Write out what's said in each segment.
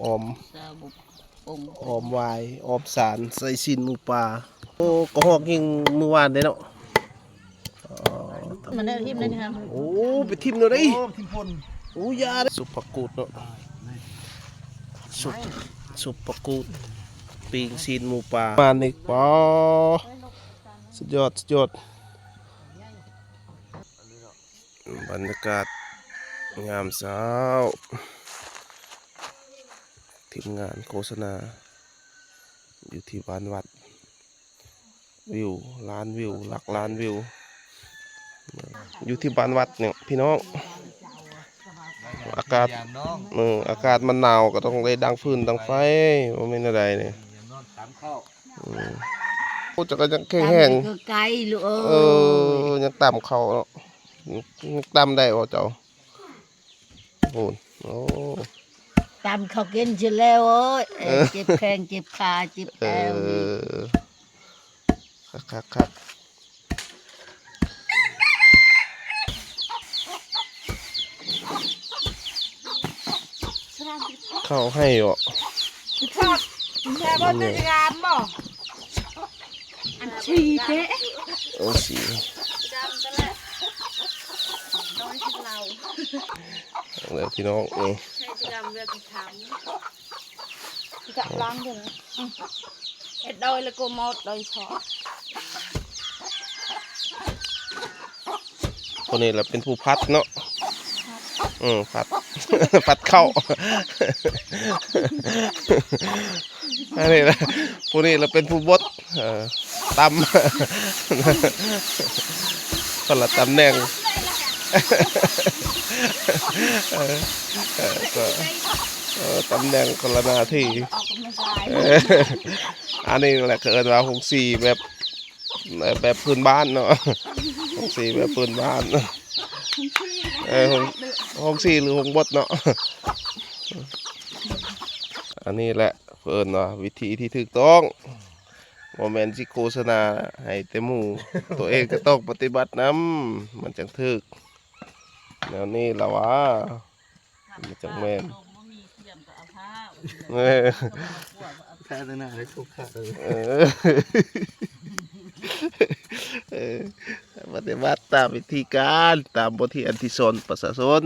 ອ້ອມ ສາວບຸ ອົງ ອ້ອມຫວາຍ ອ້ອມສານ ໃສ່ຊີ້ນໝູປ່າ. ໂອ້ ກະຮອກຍິງມື້ວານເດ້ເນາະ. ອໍ ມັນໄດ້ຖິ້ມໄດ້ນີ້ຫາ. ໂອ້ ໄປຖິ້ມແນວໃດ? ໂອ້ ຖິ້ມພຸ້ນ. ໂອ້ ຢ່າເດ້. ຊຸບຜັກກູດເນາະ ຊຸບ ຊຸບຜັກກູດ ປີ້ງຊີ້ນໝູປ່າ ມານີ້. ປາ ສຸດຍອດ ສຸດຍອດ. ບັນຍາກາດຍາມເຊົ້າ ທີມງານໂຄສະນາຢູ່ທີ່ບ້ານວັດ ວິວ ລ້ານວິວ ຫຼັກລ້ານວິວ ຢູ່ທີ່ບ້ານວັດນີ້ພີ່ນ້ອງ. ອາກາດ ເອີ ອາກາດມັນໜາວ ກະຕ້ອງໄດ້ດັງຟືນດັງໄຟ ບໍ່ແມ່ນແນວໃດນີ້. ອືມ ໂອ້ ເຈົ້າກະຍັງແຂງແຮງ ຕຳໄກໆ ລູກເອີຍ. ເອີ ຍັງຕຳເຂົ້າເນາະ ຍັງຕຳໄດ້ບໍ່ເຈົ້າ? ໂອ້ ໂອ້ ຕຳເຂົ້າກິນຊິແລ້ວເອີຍ. ເອີ ເຈັບແຂ້ງເຈັບຂາເຈັບແອວ. ເອີ ຄັກໆໆ. ເຂົ້າໃຫ້ບໍ່? ທອດແມ່ບໍ່ໄດ້ງາມບໍ່? ອັນຊີເດ້ ໂອ້ ຊີ ດຳຕະແຫຼະ ໂດຍເຮັດເຫຼົ້າ ເດີພີ່ນ້ອງເອີຍ. ໃຊ້ຈະງາມເວລາທີ່ທຳ ຈະລ້າງເດີນະ ເຮັດໂດຍແລ້ວກໍໝົດໂດຍພໍ. ຄົນນີ້ລະເປັນຜູ້ຜັດເນາະ. ເອີ ຜັດ ຜັດເຂົ້າ ອັນນີ້ລະ ຜູ້ນີ້ລະເປັນຜູ້ບົດ. ເອີ ຕຳ ຄົນລະຕຳແໜ່ງ ເອີ ເອີ ກະ ເອີ ຕຳແໜ່ງຄົນລະໜ້າທີ່. ອັນນີ້ແຫຼະເຂົາເອີ້ນວ່າໂຮງສີແບບ ແບບພື້ນບ້ານເນາະ ໂຮງສີແບບພື້ນບ້ານ. ເອີ ໂຮງ ໂຮງສີ ຫຼື ໂຮງບົດເນາະ. ອັນນີ້ແຫຼະເພິ່ນວ່າວິທີທີ່ຖືກຕ້ອງ ບໍ່ແມ່ນຊິໂຄສະນາໃຫ້ແຕ່ໝູ່ ໂຕເອງກະຕ້ອງປະຕິບັດນຳ ມັນຈັ່ງຖືກ. ແນວນີ້ລະວ່າ ມັນຈັ່ງແມ່ນ ເອີ ແທ້ແຕ່ໜ້າໄດ້ທຸກຂະເອີ ເອີ ປະຕິບັດຕາມວິທີການ ຕາມບົດຮຽນທີ່ສອນປະຊາຊົນ.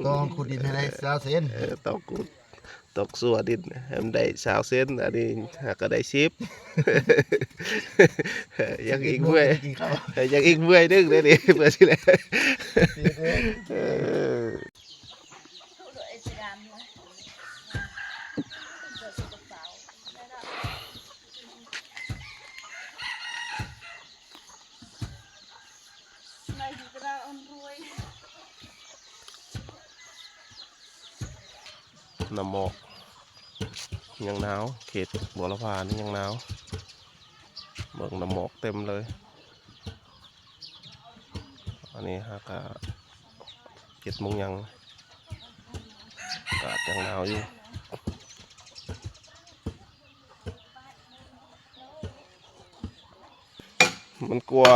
ຕ້ອງຂຸດດິນໃຫ້ໄດ້ຊາວເຊັນ ເອີ ຕ້ອງຂຸດ ຕ້ອງຊົ່ວດິນໃຫ້ມັນໄດ້ຊາວເຊັນ ອັນນີ້ຫາກະໄດ້ສິບ ຍັງອີກເມື່ອຍ ຍັງອີກເມື່ອຍໜຶ່ງເດ້ນີ້ ເພື່ອຊິໄດ້ ເອີ. ນ້ຳໝອກຍັງໜາວ ເຂດບົວລະພານີ້ຍັງໜາວ ເບິ່ງນ້ຳໝອກເຕັມເລີຍ. ອັນນີ້ຫາກະເຈັດໂມງຍັງ ອາກາດຍັງໜາວຢູ່. ມັນກວ່າ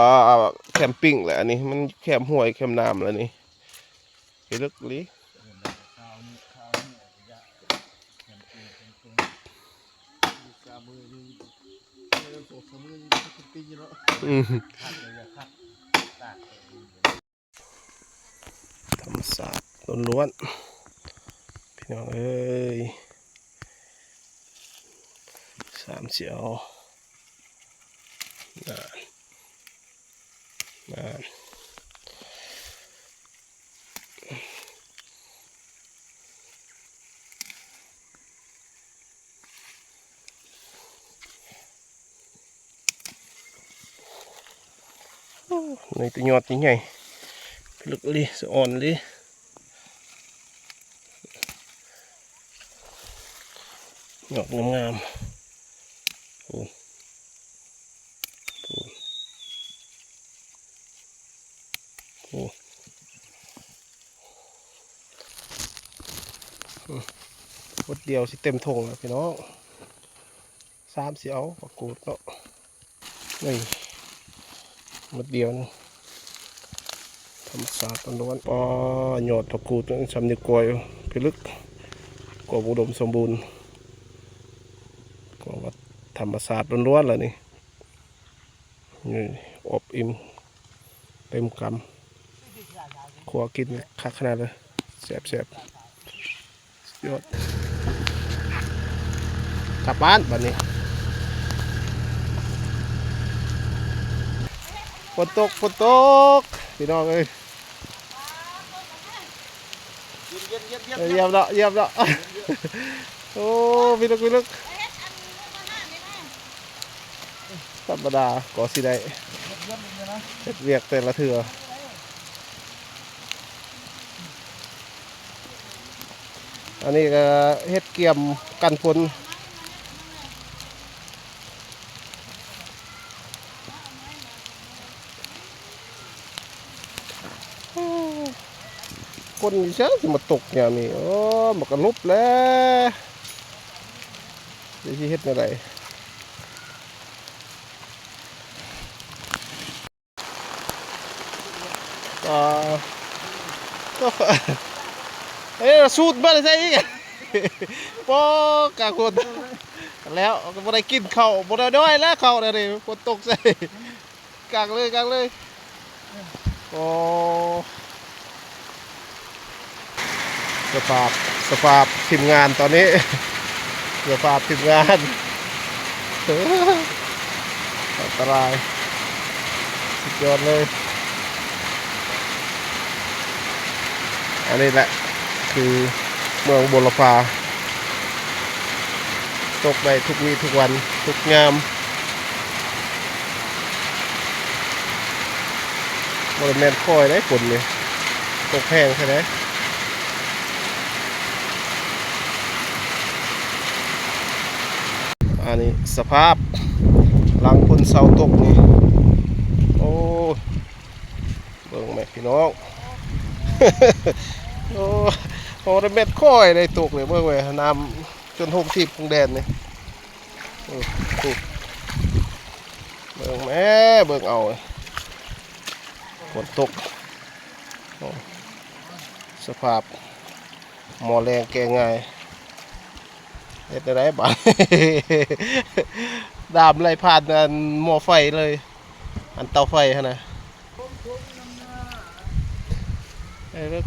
ແຄມປິງແຫຼະ ອັນນີ້ມັນແຄມຫ້ວຍແຄມນ້ຳແຫຼະນີ້ ພິລຶກອີ່ຫຼີ. ອືມ ທຳມະຊາດລ້ວນໆ ພີ່ນ້ອງເອີຍ ສາມສຽວ ນານ ນານ. ໂອ້ ໃນແຕ່ຍອດໃຫຍ່ໆ ພິລຶກອີ່ຫຼີ ສະອອນອີ່ຫຼີ ຍອດງາມໆ ໂອ້ ໂອ້ ໂອ້ ອືມ ບົດດຽວຊິເຕັມຖົງແລ້ວພີ່ນ້ອງ ຊາມຊິເອົາຜັກກູດເນາະ ນີ້ ໝົດດຽວ ທຳມະຊາດລ້ວນໆ. ປ້າ ຍອດຜັກກູດສ່ຳນິ້ວກ້ອຍ ພິລຶກ. ກວມອຸດົມສົມບູນ ກວມວ່າທຳມະຊາດລ້ວນໆ ລະນີ້. ນີ້ ອວບອີ່ມເຕັມກຳ ຄົວກິນຄັກຂະໜາດເລີຍ ແຊບໆ ສຸດຍອດ. ກັບບ້ານບັດນີ້ ຝົນຕົກ ຝົນຕົກ ພີ່ນ້ອງເອີຍ. ຢ້ຽມເນາະ ຢ້ຽມເນາະ. ໂອ້ ພິລຶກ ພິລຶກ ທຳມະດາກໍຊິໄດ້ເຮັດວຽກແຕ່ລະເທື່ອ. ອັນນີ້ກໍເຮັດກຽມກັນຝົນ. ຝົນຢູ່ໃສຊິມາຕົກຍາມນີ້ ໂອ້ ມັນກະຫຼຸບແລ້ວ ຈະຊິເຮັດແນວໃດ? ອ່າ ເອີ ສູດມາແຕ່ໃສອີກ? ໂອ້ ກາງຄົນ ແລ້ວກໍບໍ່ໄດ້ກິນເຂົ້າ ບໍ່ໄດ້ດ້ອຍແລ້ວເຂົ້າແນວນີ້ ຝົນຕົກໃສ່ ກາງເລີຍ ກາງເລີຍ. ໂອ້ ສະພາບ ສະພາບທີມງານຕອນນີ້ ສະພາບທີມງານ ອັນຕະລາຍ ສຸດຍອດເລີຍ. ອັນນີ້ແຫຼະຄືເມືອງບົວລະພາ ຕົກໄດ້ທຸກມື້ທຸກວັນທຸກຍາມ. ບໍ່ໄດ້ແມ່ນຄ່ອຍເດ້ຝົນນີ້ ຕົກແຮງແທ້ເດ້. ອັນນີ້ສະພາບຫຼັງຝົນເຊົາຕົກນີ້ ໂອ້ ເບິ່ງແມ່ພີ່ນ້ອງ ໂອ້ ບໍ່ໄດ້ແມ່ນຄ່ອຍໄດ້ຕົກນີ້ ເບິ່ງແມ່ ນ້ຳຈົນຫົ່ມທີບຫົ່ມແດນນີ້. ໂອ້ ເບິ່ງແມ້ ເບິ່ງເອົາ ຝົນຕົກ ໂອ້ ສະພາບໝໍ້ແລງແກ່ງ່າຍ ເຮັດແນວໃດບາດ ດາມໄຫຼຜ່ານອັນໝໍ້ໄຟເລີຍ ອັນເຕົາໄຟຫັ້ນນະ. ເອີ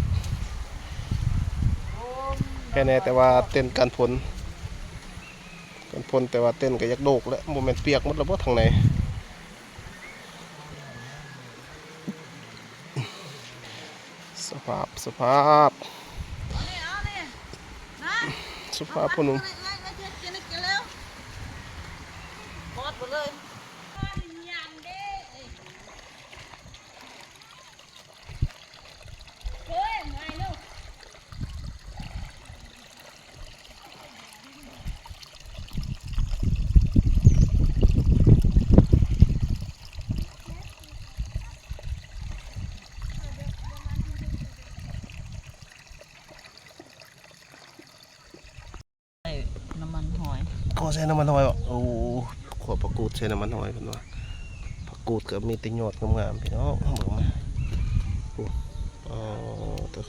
ແຄ່ແນ່ ແຕ່ວ່າເຕັນກັນຝົນ ກັນຝົນ ແຕ່ວ່າເຕັນກໍຢາກໂດກແຫຼະ ບໍ່ແມ່ນປຽກໝົດແລ້ວບໍ່ທາງໃນ? ສະພາບ ສະພາບ ສະພາບພໍ່ໜຸ່ມ. ໃສ່ນ້ຳມັນຫອຍ ຂໍໃສ່ນ້ຳມັນຫອຍບໍ? ໂອ້ ຂົ້ວຜັກກູດໃສ່ນ້ຳມັນຫອຍເພິ່ນວ່າ ຜັກກູດກໍມີແຕ່ຍອດງາມໆ ພີ່ນ້ອງ ເບິ່ງມາ ໂອ້ ເອີ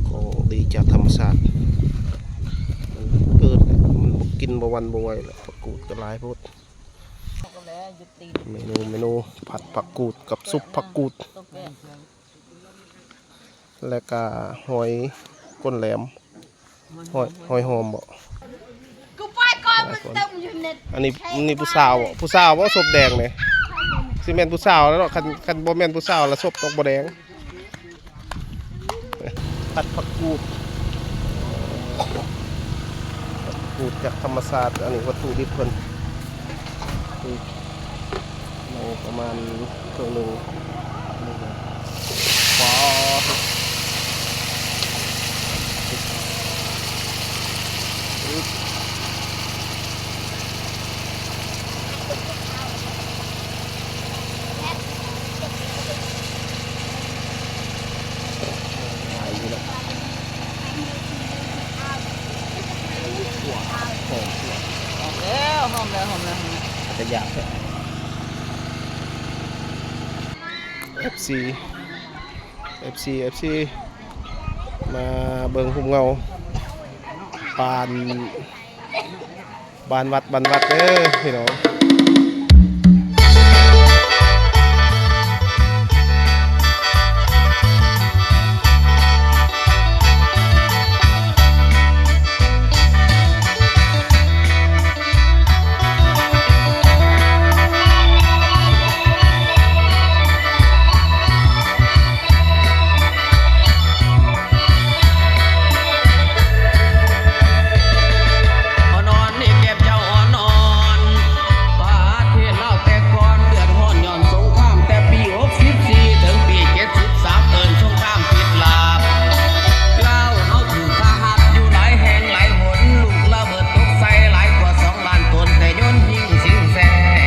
ຂອງດີຈາກທຳມະຊາດ ມັນເກີດ ມັນບໍ່ກິນບໍ່ຫວັ່ນບໍ່ໄຫວແລ້ວ ຜັກກູດກໍຫຼາຍໂພດ. ເມນູ ເມນູ ຜັດຜັກກູດກັບຊຸບຜັກກູດ ແລະກະຫອຍກົ້ນແຫຼມ ຫອຍ ຫອຍຫອມບໍ? ອັນນີ້ ອັນນີ້ຜູ້ສາວບໍ? ຜູ້ສາວບໍ? ສົບແດງນີ້ ຊິແມ່ນຜູ້ສາວແລ້ວເນາະ ຄັນ ຄັນບໍ່ແມ່ນຜູ້ສາວລະສົບຕ້ອງບໍ່ແດງ. ຜັດຜັກກູດ ຜັກກູດຈາກທຳມະຊາດ ອັນນີ້ວັດຖຸດິບເພິ່ນ ໂລປະມານເຄິ່ງໜຶ່ງ ປາດ ຫຼາຍຢູ່ເນາະ ຫອມແລ້ວ ຫອມແລ້ວ ຫອມແລ້ວ ເປັນຕາຢາກແທ້ ເອັຟຊີ ເອັຟຊີ ເອັຟຊີ. ມາເບິ່ງພູມເງົາ ບ້ານ ບ້ານວັດ ບ້ານວັດເດີພີ່ນ້ອງ. ອ່ອນໆ ນີ້ແກບເຈົ້າອ່ອນໆ ປະເທດລາວແຕ່ກ່ອນເດືອດຮ້ອນຍ້ອນສົງຄາມ ແຕ່ປີຫົກສິບສີ່ເຖິງປີເຈັດສິບສາມ ເອີ້ນສົງຄາມປິດລາບ. ລາວເຮົາຖືກສາຫັດຢູ່ຫຼາຍແຫ່ງຫຼາຍຫົນ ລູກລະເບີດຕົກໃສ່ຫຼາຍກວ່າສອງລ້ານໂຕນ ແຕ່ໂຍນຍິງຊິງແຊ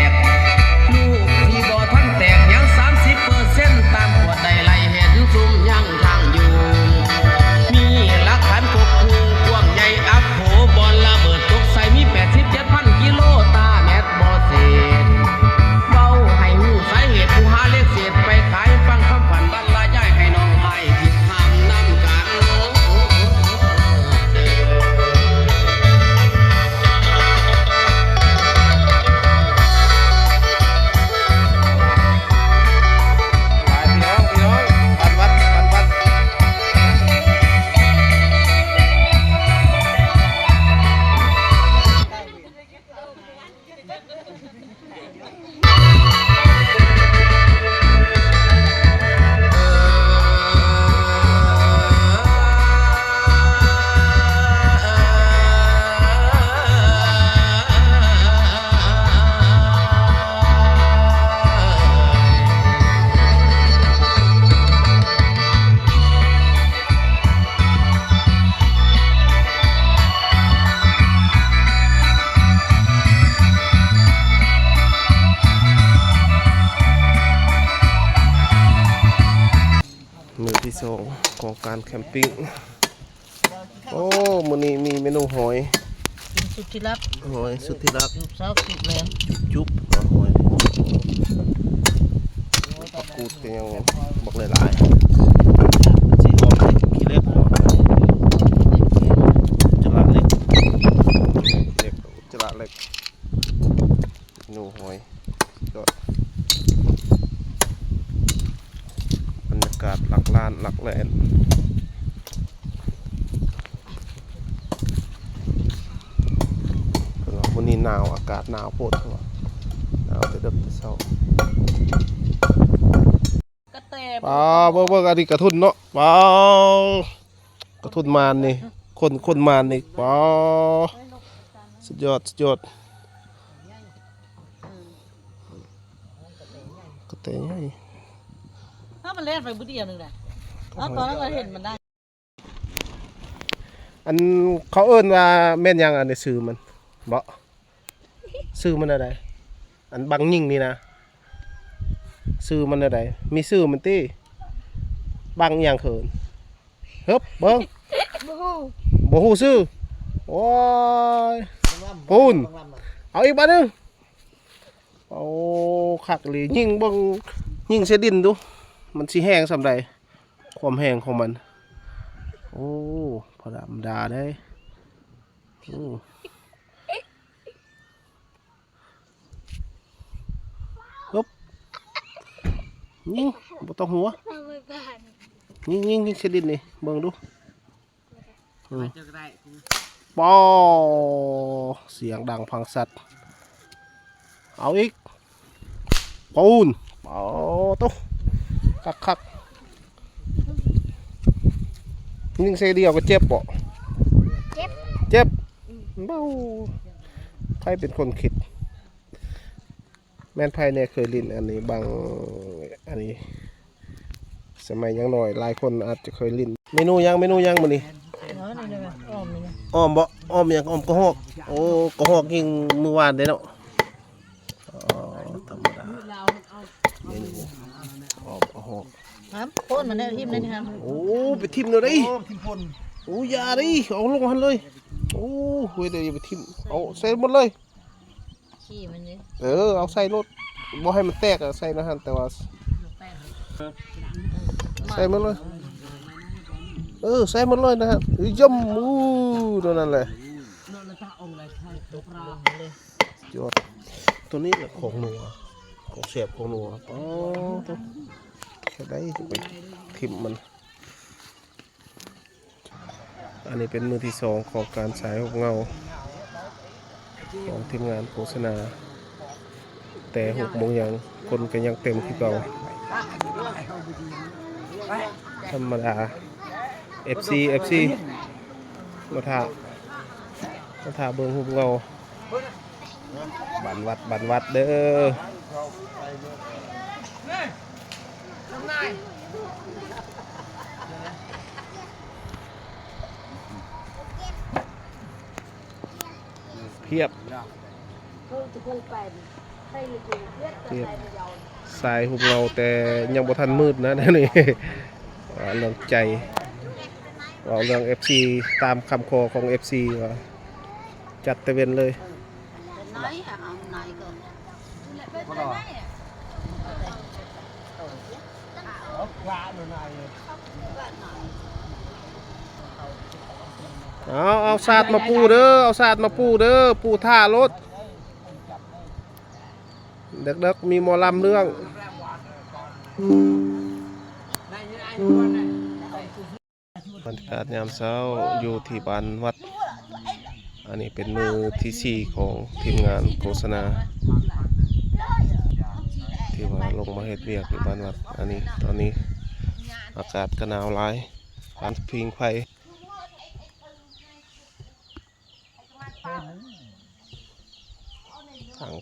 ບ ລູກທີ່ບໍ່ທັນແຕກຍັງສາມສິບເປີເຊັນ ຕ່າງກວດໄດ້ໄລ່ເຫັນຊຸມຍັງ ທາງຢູ່ ມີຫຼັກຖານປົກຄຸມກວ້າງໃຫຍ່ອັກໂຂ ບ່ອນລະເບີດຕົກໃສ່ມີແປດສິບເຈັດພັນກິໂລ ຕາແມັດບໍ່ເສດ. ເວົ້າໃຫ້ຮູ້ສາເຫດ ຜູ້ຫາເລກເສດໄປຂາຍ ຟັງຄຳຂວັນບັນລະຍາຍ ໃຫ້ນ້ອງອ້າຍຄິດນຳກັນ. ໄປພີ່ນ້ອງ ພີ່ນ້ອງ ບ້ານວັດ ບ້ານວັດ. ມື້ທີສອງຂອງການແຄມປິງ. ໂອ້ ມື້ນີ້ມີເມນູຫອຍ ກິນສຸດທີ່ລັບ ຫອຍສຸດທີ່ລັກ ຈູບເຊົ້າຈູບແລງ ຈຸບໆ ຫອຍ ຜັກກູດກໍຍັງບັກຫຼາຍໆ ມັນຊິຫອມຂີ້ເຫຼັກເນາະ ອຸດຈະລະເຫຼັກ ເຫຼັກ ອຸດຈະລະເຫຼັກ. ເມນູຫອຍ ບັນຍາກາດຫຼັກລ້ານຫຼັກແລນ. ເພິ່ນວ່າມື້ນີ້ໜາວ ອາກາດໜາວໂພດ ເພິ່ນວ່າ ໜາວແຕ່ເດິກແຕ່ເຊົ້າ. ປາ ເບິ່ງໆ ອັນນີ້ກະທຸນເນາະ ປາ ກະທຸນມານນີ້ ຄົນ ຄົນມານນີ້ ປາ ສຸດຍອດ ສຸດຍອດ ກະແຕໃຫຍ່ ເອົາ ມັນແລ່ນໄປບຶດດຽວໜຶ່ງນະ ເອົາ ຕອນນັ້ນກໍເຫັນມັນໄດ້. ອັນເຂົາເອີ້ນວ່າແມ່ນຫຍັງ ອັນນີ້ຊື່ມັນເບາະ? ຊື່ມັນແນວໃດ? ອັນບັງຍິງນີ້ນະ ຊື່ມັນແນວໃດ? ມີຊື່ມັນຕິ? ບັງອີ່ຫຍັງເຂີນ? ເຮີບ ເບິ່ງ ບໍ່ຮູ້ ບໍ່ຮູ້ຊື່. ໂອ້ຍ ພຸ້ນ ເອົາອີກບາດໜຶ່ງ. ໂອ້ ຄັກອີ່ຫຼີ ຍິງເບິ່ງ ຍິງໃສ່ດິນດູ ມັນຊິແຮງສ່ຳໃດ ຄວາມແຮງຂອງມັນ. ໂອ້ ບໍ່ທຳມະດາເດ້. ໂອ້ ຮຶບ ຍິງ ບໍ່ຕ້ອງຫົວ ຍິງ ຍິງ ຍິງໃສ່ດິນນີ້ ເບິ່ງດູ. ອືມ ປໍ ສຽງດັງພັງຊັດ. ເອົາອີກ ປູນ ປໍໂຕ ຄັກໆ. ຍິງໃສ່ດຽວກໍເຈັບບໍ່? ເຈັບ ເຈັບ. ອືມ ເບົາ ໃຜເປັນຄົນຄິດ? ແມ່ນໃຜແດ່ເຄີຍຫຼິ້ນອັນນີ້ ບັງ ອັນນີ້ ສະໄໝຍັງນ້ອຍ ຫຼາຍຄົນອາດຈະເຄີຍຫຼິ້ນ. ເມນູຫຍັງ? ເມນູຫຍັງມື້ນີ້? ອໍມບໍ່? ອໍມຫຍັງ? ອ້ອມກະຮອກ. ໂອ້ ກະຮອກຍິງມື້ວານເດ້ເນາະ. ອໍ ທຳມະດາ ເມນູອ້ອມກະຮອກ. ໂອ້ ໄປຖິ້ມແນວໃດ? ໂອ້ ຖິ້ມພົ່ນ. ໂອ້ ຢ່າເດ້ ເອົາລົງຫັ້ນເລີຍ. ໂອ້ ເຮີ້ຍ ຢ່າໄປຖິ້ມ ເອົາໃສ່ໝົດເລີຍ. ຂີ້ມັນເດ້ ເອີ ເອົາໃສ່ໂລດ ບໍ່ໃຫ້ມັນແຕກ ເອົາໃສ່ໃນຫັ້ນ ແຕ່ວ່າ ໃສ່ໝົດເລີຍ. ເອີ ໃສ່ໝົດເລີຍນະຮະ. ເອີ ຢ້ຳ ອູ້ ໂຕນັ້ນແຫຼະ ຍອດ. ໂຕນີ້ແຫຼະຂອງນົວ ຂອງແຊບຂອງນົວ. ອໍ ໂຕ ເຮັດໄດ້ ຈະໄປຖິ້ມມັນ. ອັນນີ້ເປັນມື້ທີສອງຂອງການສາຍຮູບເງົາຂອງທີມງານໂຄສະນາ, ແຕ່ຫົກໂມງຍັງ ຄົນກໍຍັງເຕັມຄືເກົ່າ ທຳມະດາ. ເອັຟຊີ ເອັຟຊີ ມາຖ້າ ມາຖ້າເບິ່ງຮູບເງົາ. ບ້ານວັດ ບ້ານວັດເດີ. ພຽບ ພຽບ ສາຍຮູບເງົາ ແຕ່ຍັງບໍ່ທັນມືດນະ ແນວນີ້. ວ່າເລື່ອງໃຈ ເວົ້າເລື່ອງເອັຟຊີ ຕາມຄຳຂໍຂອງເອັຟຊີ ວ່າຈັດແຕ່ເວັນເລີຍ. ເອົາ ເອົາສາດມາປູເດີ ເອົາສາດມາປູເດີ ປູຖ້າໂລດ. ເດິກໆ ມີໝໍລຳເລື່ອງ. ບັນຍາກາດຍາມເຊົ້າຢູ່ທີ່ບ້ານວັດ. ອັນນີ້ເປັນມື້ທີສີ່ຂອງທີມງານໂຄສະນາ ທີ່ວ່າລົງມາເຮັດວຽກຢູ່ບ້ານວັດ. ອັນນີ້ ຕອນນີ້ອາກາດກໍໜາວຫຼາຍ ການຜິງໄຟ. ທາງ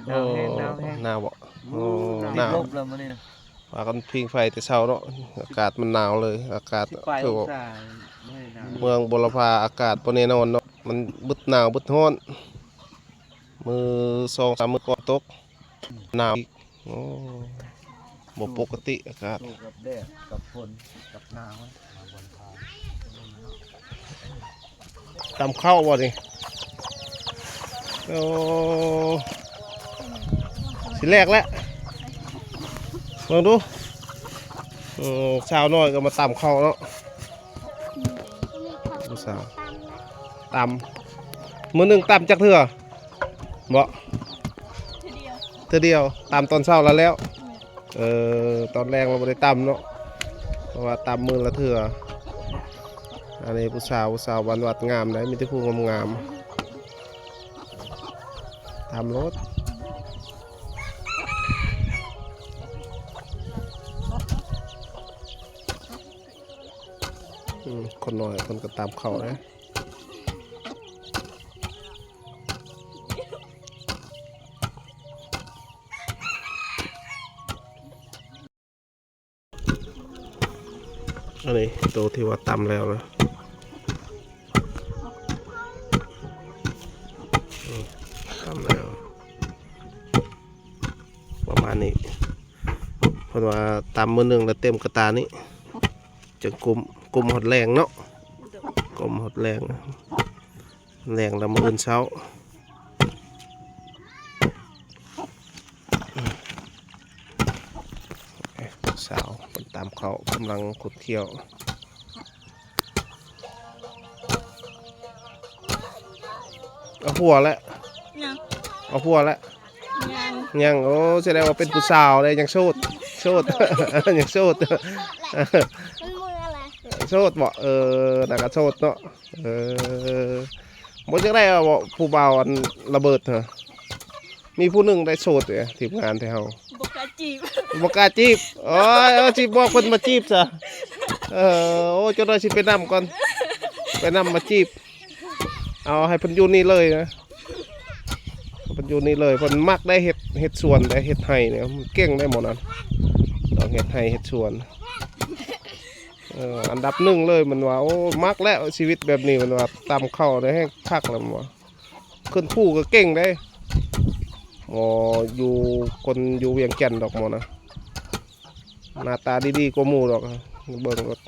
ໂອ້ ໜາວແຮງ ໜາວແຮງ ໜາວບໍ່? ໂອ້ ໂອ້ ໜາວ ຕິດລົບແລ້ວມື້ນີ້ນະ. ພາກັນຜິງໄຟແຕ່ເຊົ້າເນາະ ອາກາດມັນໜາວເລີຍ ອາກາດ ສິບປາຍ ຄືວ່າ ອົງສາ ບໍ່ໄດ້ໜາວ. ເມືອງບົວລະພາ ອາກາດບໍ່ແນ່ນອນເນາະ ມັນບຶດໜາວບຶດຮ້ອນ. ມື້ສອງສາມມື້ກ່ອນຕົກ ໜາວອີກ. ໂອ້ ບໍ່ປົກກະຕິອາກາດ ຢູ່ກັບແດດກັບຝົນກັບໜາວ. ຕຳເຂົ້າບໍ່ນີ້? ໂອ້ ຊິແລກແລ້ວ ເບິ່ງດູ. ເອີ ສາວນ້ອຍກໍມາຕຳເຂົ້າເນາະ ຜູ້ສາວ. ຕຳ ມື້ໜຶ່ງຕຳຈັກເທື່ອ? ບໍ່ ເທື່ອດຽວ ເທື່ອດຽວ ຕຳຕອນເຊົ້າລະແລ້ວ. ແມ່ນ ເອີ ຕອນແລງລະບໍ່ໄດ້ຕຳເນາະ ເພາະວ່າຕຳມື້ລະເທື່ອ. ອັນນີ້ຜູ້ສາວ ຜູ້ສາວບ້ານວັດງາມໃດ໋ ມີແຕ່ຜູ້ງາມໆ ຕຳໂລດ. ອືມ ຄົນນ້ອຍເພິ່ນກໍຕຳເຂົ້າເດ້. ອັນນີ້ໂຕທີ່ວ່າຕຳແລ້ວນະ ອືມ ຕຳແລ້ວ ປະມານນີ້. ເພິ່ນວ່າຕຳມື້ໜຶ່ງລະເຕັມກະຕ່ານີ້ ຈັ່ງກຸ້ມ ກຸ້ມຮອດແລງເນາະ ໂດຍ ກຸ້ມຮອດແລງ ແລງລະມື້ອື່ນເຊົ້າ. ສາວເພິ່ນຕຳເຂົ້າ ກຳລັງຂົດຂ້ຽວ. ເອົາຜົວແລ້ວ? ຍັງ ເອົາຜົວແລ້ວ? ຍັງ ຍັງ. ໂອ້ ສະແດງວ່າເປັນຜູ້ສາວເດ້ ຍັງໂສດ ໂສດ ຍັງໂສດ ມັນເມື່ອແຫຼະ ໂສດບໍ? ເອີ ນາງກໍໂສດເນາະ. ເອີ ບໍ່ຢາກໄດ້ເອົາບໍ ຜູ້ບ່າວອັນລະເບີດຫັ້ນ? ມີຜູ້ໜຶ່ງໄດ້ໂສດເດ້ ທີມງານແທ້ເຮົາ ບໍ່ກ້າຈີບ ບໍ່ກ້າຈີບ. ໂອ້ຍ ເອີ ຊິບອກເພິ່ນມາຈີບຊະ. ເອີ ໂອ້ ຈັກໜ້ອຍຊິໄປນຳກ່ອນ ໄປນຳມາຈີບ. ເອົາໃຫ້ເພິ່ນຢູ່ນີ້ເລີຍນະ ເພິ່ນຢູ່ນີ້ເລີຍ. ເພິ່ນມັກໄດ້ເຮັດ ເຮັດສວນໄດ້ ເຮັດໄຮ່ນີ້ ເກັ່ງໄດ້ໝໍນັ້ນ ຕ້ອງເຮັດໄຮ່ເຮັດສວນ. ເອີ ອັນດັບໜຶ່ງເລີຍ ມັນວ່າ ໂອ້ ມັກແລ້ວຊີວິດແບບນີ້ ມັນວ່າ ຕຳເຂົ້າໄດ້ແຮງຄັກແລ້ວ ມັນວ່າ ຂຶ້ນພູກໍເກັ່ງເດ້. ໝໍຢູ່ ຄົນຢູ່ວຽງຈັນດອກໝໍນະ ໜ້າຕາດີໆກວ່າໝູ່ດອກ. ເບິ່ງໂລດ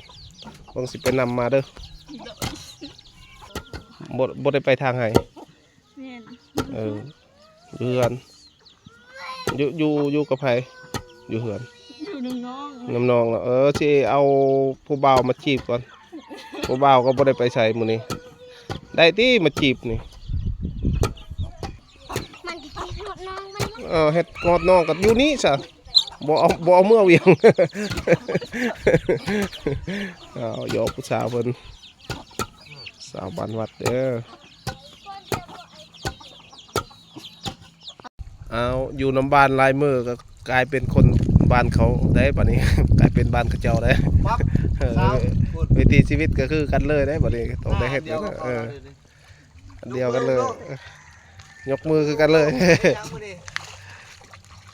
ເບິ່ງຊິໄປນຳມາເດີ. ບໍ່ ບໍ່ໄດ້ໄປທາງໃຫ້? ແມ່ນ ເອີ ຢູ່ເຮືອນ. ຢູ່ ຢູ່ ຢູ່ກັບໃຜ? ຢູ່ເຮືອນ ຢູ່ນຳນ້ອງ ນຳນ້ອງເນາະ. ເອີ ຊິເອົາຜູ້ບ່າວມາຈີບກ່ອນ. ຜູ້ບ່າວກໍບໍ່ໄດ້ໄປໃສມື້ນີ້. ໄດ້ຕິມາຈີບນີ້? ມັນຊິເຮັດຮອດນ້ອງມັນ. ເອີ ເຮັດຮອດນ້ອງກໍຢູ່ນີ້ຊະ. ບໍ່ເອົາ ບໍ່ເອົາເມືອວຽງ. ເອົາ ຢອກຜູ້ສາວເພິ່ນ ສາວບ້ານວັດເດີ. ອ້າວ ຢູ່ນຳບ້ານຫຼາຍມື້ກໍກາຍເປັນຄົນບ້ານເຂົາໄດ້ບັດນີ້. ກາຍເປັນບ້ານເຂົາເຈົ້າໄດ້. ປັບ ເອີ ສາວ ວິຖີຊີວິດກໍຄືກັນເລີຍໄດ້ບັດນີ້. ຕ້ອງໄດ້ເຮັດ ເອີ ອັນດຽວກັນເລີຍ. ຍົກມືຄືກັນເລີຍ.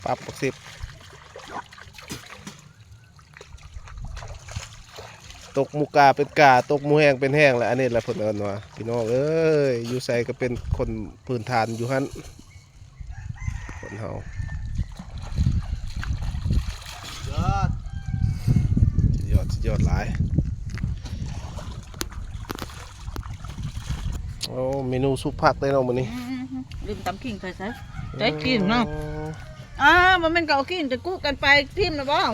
ປັບບັກສິບ. ຕົກໝູ່ກາເປັນກາ ຕົກໝູ່ແຫ້ງເປັນແຫ້ງແຫຼະ. ອັນນີ້ແຫຼະເພິ່ນເອີ້ນວ່າ ພີ່ນ້ອງເອີຍ ຢູ່ໃສກໍເປັນຄົນພື້ນຖານຢູ່ຫັ້ນ ຄົນເຮົາ. ຍອດ ຍອດ ສຸດຍອດຫຼາຍ. ໂອ້ ເມນູຊຸບຜັກເດ້ເນາະມື້ນີ້. ອືມ ລືມຕຳຂີງໃສ່ ໃສ່ ໃສ່ຂີງເນາະ. ອໍ ອ່າ ບໍ່ແມ່ນກໍເອົາຂີງຈະກຸກັນໄປຖິ້ມນະບໍ່?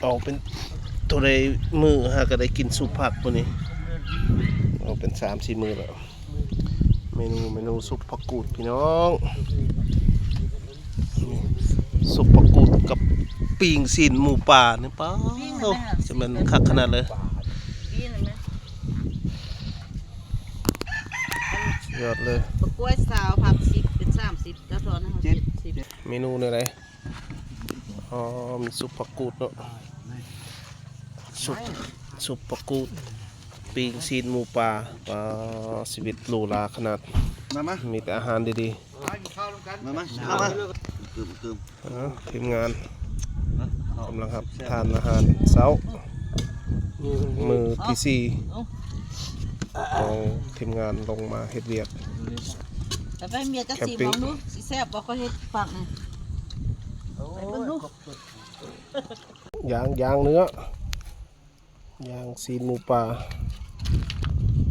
ເອົາເປັນເທົ່າໃດມື້ຫາກໍໄດ້ກິນຊຸບຜັກມື້ນີ້. ເອົາເປັນສາມສີ່ມື້ແລ້ວ. ເມນູ ເມນູຊຸບຜັກກູດພີ່ນ້ອງ. ຊຸບຜັກກູດກັບປີ້ງຊີ້ນໝູປ່ານີ້ ປ້າ ຈະແມ່ນຄັກຂະໜາດເລີຍ. ຍອດເລີຍ. ບັກກ້ວຍຊາວ ຜັກສິບ ເປັນສາມສິບ ແລ້ວທອນໃຫ້ເຮົາເຈັດສິບ. ເມນູແນວໃດ? ອໍ ມີຊຸບຜັກກູດເນາະ. ຊຸບ ຊຸບຜັກກູດ ປີ້ງຊີ້ນໝູປ່າ. ປ້າ ຊີວິດຫຼູຫຼາຂະໜາດ. ມາ ມາ ມີແຕ່ອາຫານດີໆ. ມາ ມາ ມາ ມາ. ເອີ ທີມງານກຳລັງຮັບທານອາຫານເຊົ້າ ມື້ທີສີ່ຂອງທີມງານລົງມາເຮັດວຽກ. ໄປ ໄປເມຍຈັກຊິມອງດູ ຊິແຊບບໍ່? ຂ້ອຍເຮັດຝັກນີ້ ໄປເບິ່ງດູ. ຢ່າງ ຢ່າງເນື້ອ ຍ່າງຊີ້ນໝູປ່າ.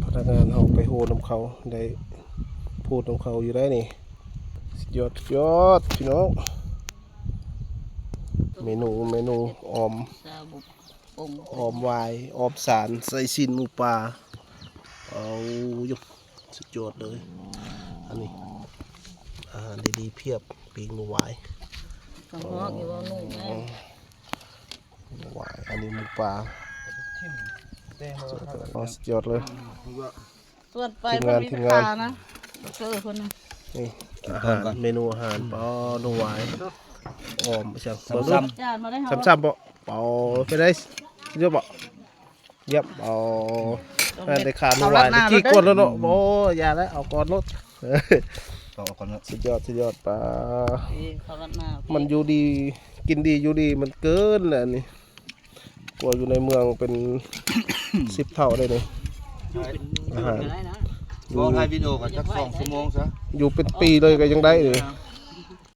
ພະນັກງານເຮົາໄປໂຮນຳເຂົາ ໄດ້ພູດນຳເຂົາຢູ່ໄດ໋ນີ້. ສຸດຍອດ ສຸດຍອດ ພີ່ນ້ອງ. ເມນູ ເມນູອອມ ອອມຫວາຍ ອອມສານ ໃສ່ຊີ້ນໝູປ່າ. ເອົາຢູ່ ສຸດຍອດເລີຍ. ອັນນີ້ອາຫານດີໆພຽບ ປີ້ງໝູຫວາຍ ກະຮອກຢູ່ວ່າໜູແມ່. ຫວາຍ ອັນນີ້ໝູປ່າ. ສຸດຍອດເລີຍ. ສ່ວນໄປ ທີມງານ ທີມງານ ເອີ ຄົນນະ ນີ້ອາຫານ ເມນູອາຫານ. ປາ ໜູຫວາຍ ອອມ ຈັ່ງ ເບິ່ງດູ ຊ້ຳໆ ບໍ່? ເອົາ ເປັນໄດ ເຍອະບໍ່? ເຢັບ ເອົາ ໄດ້ຄາໜູຫວາຍ ຕະກີ້ກວນແລ້ວເນາະ. ບໍ່ ຢ່າແລ້ວ ເອົາກ່ອນໂລດ. ເອົາກ່ອນເນາະ. ສຸດຍອດ ສຸດຍອດ. ປາ ມັນຢູ່ດີ ກິນດີຢູ່ດີ ມັນເກີນແຫຼະອັນນີ້. ກວ່າຢູ່ໃນເມືອງເປັນສິບເທົ່າໄດ໋ນີ້. ອາຫານ ບໍ່ຖ່າຍວິດີໂອກໍຈັກສອງຊົ່ວໂມງຊະ ຢູ່ເປັນປີເລີຍກໍຍັງໄດ້ເລີຍ.